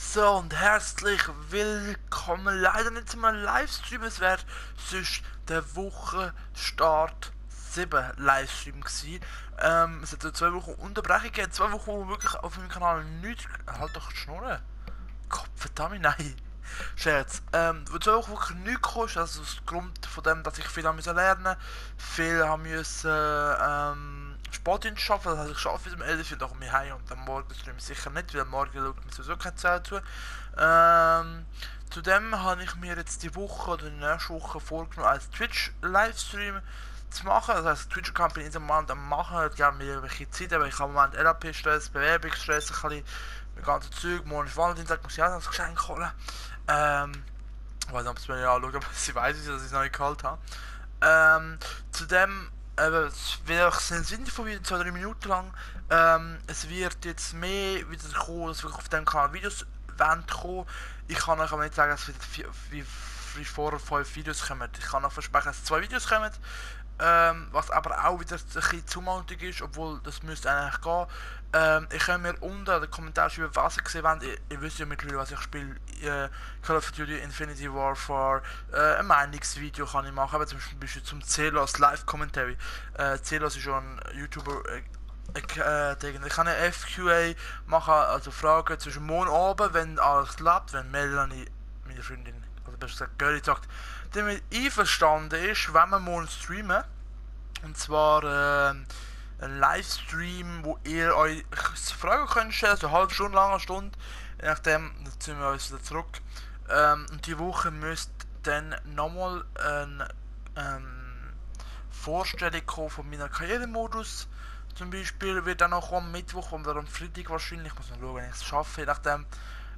So und herzlich willkommen. Leider nicht zu meinem Livestream. Es wäre sonst der Wochenstart 7 Livestream gewesen. Es hat 2 Wochen Unterbrechung gegeben. 2 Wochen, wo wirklich auf meinem Kanal nichts. Halt doch die Schnurren. Gott verdammt, nein. Scherz. Wo 2 Wochen wirklich nichts kostet. Also aus Grund von dem, dass ich viel lernen musste. Viel haben müssen. Sportdienst arbeiten, das heißt, ich arbeite bis um 11 Uhr, dann komme ich heim und am Morgen streame ich sicher nicht, weil am Morgen schaut mir sowieso keine Zeit zu. Zudem habe ich mir jetzt die Woche oder die nächste Woche vorgenommen, als Twitch-Livestream zu machen. Das heißt, Twitch Company ist im Moment am machen, hat gerne mir irgendwelche Zeit, aber ich habe im Moment LAP-Stress, Bewerbungsstress, ein bisschen mit ganzen Zeug. Morgen ist Valentinstag, muss ich auch noch das Geschenk holen. Ich weiß nicht, ob es mir ja anschauen, aber sie weiß, dass ich es noch nicht geholt habe. Zudem es sind von wieder 2-3 Minuten lang. Es wird jetzt mehr wieder kommen, dass wirklich auf dem Kanal Videos kommen. Ich kann euch aber nicht sagen, dass wie vorher 5 Videos kommen. Ich kann auch versprechen, dass 2 Videos kommen. Was aber auch wieder ein bisschen zumaltig ist, obwohl das müsste eigentlich gehen. Ich kann mir unten in den Kommentaren schreiben, was ihr gesehen habt. Ihr wisst ja mittlerweile, was ich spiele. Call of Duty Infinity Warfare. Ein Meinungsvideo kann ich machen, aber zum Beispiel zum Celos Live Commentary. Celos ist schon ein YouTuber. Ich kann eine FQA machen, also Fragen zwischen morgen oben, wenn alles klappt, wenn Melanie, meine Freundin, also besser gesagt Girlie, sagt, damit einverstanden ist, wenn wir morgen streamen. Und zwar ein Livestream, wo ihr euch Fragen könnt stellen, so eine halbe Stunde, lange Stunde. Je nachdem, dann ziehen wir uns wieder zurück. Und die Woche müsste dann nochmal eine Vorstellung kommen von meiner Karrieremodus. Zum Beispiel wird dann auch am Mittwoch oder am Freitag wahrscheinlich, ich muss mal schauen, wenn ich es schaffe, je nachdem.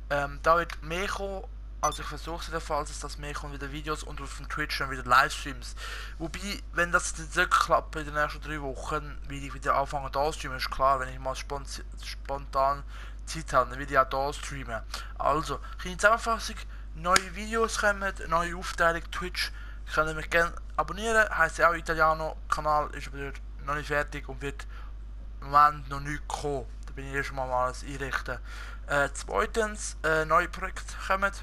Da wird mehr kommen. Also ich versuche es jedenfalls, dass das mehr kommt, wieder Videos und auf dem Twitch dann wieder Livestreams. Wobei, wenn das nicht klappt in den nächsten 3 Wochen, wie ich wieder anfange da zu streamen, ist klar, wenn ich mal spontan Zeit habe, dann will ich auch da streamen. Also, kleine Zusammenfassung, neue Videos kommen, neue Aufteilung, Twitch, könnt ihr mich gerne abonnieren, heisst ja auch Italiano-Kanal, ist aber dort noch nicht fertig und wird im Moment noch nicht kommen. Da bin ich erst mal alles einrichten. Zweitens, neue Projekte kommen.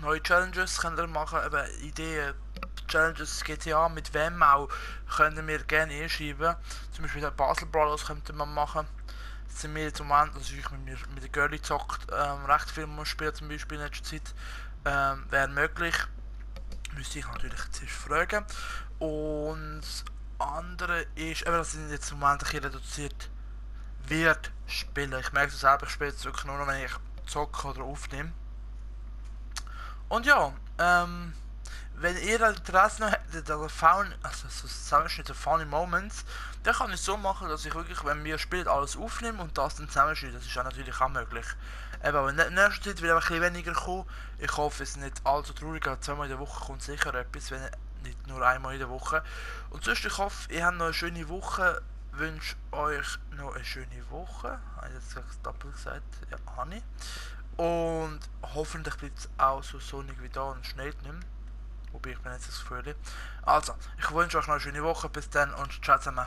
Neue Challenges könnt ihr machen, eben Ideen, Challenges GTA, mit wem auch, könnt ihr mir gerne einschreiben. Zum Beispiel der Basel Brawlers könnte man machen. Das sind wir jetzt im Moment, also ich mit der Girlie zockt, recht viel spielen zum Beispiel in letzter Zeit. Wäre möglich. Müsste ich natürlich zuerst fragen. Und das andere ist, eben das sind jetzt im Moment ein bisschen reduziert wird spielen. Ich merke es selber, ich spiele jetzt wirklich nur noch, wenn ich zocke oder aufnehme. Und ja, wenn ihr Interesse noch hättet an also so Zusammenschnitte Funny Moments, dann kann ich so machen, dass ich wirklich, wenn wir spielen, alles aufnehme und das dann zusammenschneide. Das ist ja natürlich auch möglich. Eben, aber in der nächsten Zeit wird einfach ein bisschen weniger kommen. Ich hoffe, es ist nicht allzu traurig, aber 2-mal in der Woche kommt sicher etwas, wenn nicht nur einmal in der Woche. Und sonst, ich hoffe, ihr habt noch eine schöne Woche. Ich wünsche euch noch eine schöne Woche. Habe ich jetzt doppelt gesagt? Ja, habe ich. Und hoffentlich bleibt es auch so sonnig wie da und schneit nicht mehr. Wobei ich bin jetzt das Gefühl. Also, ich wünsche euch noch eine schöne Woche. Bis dann und ciao zusammen.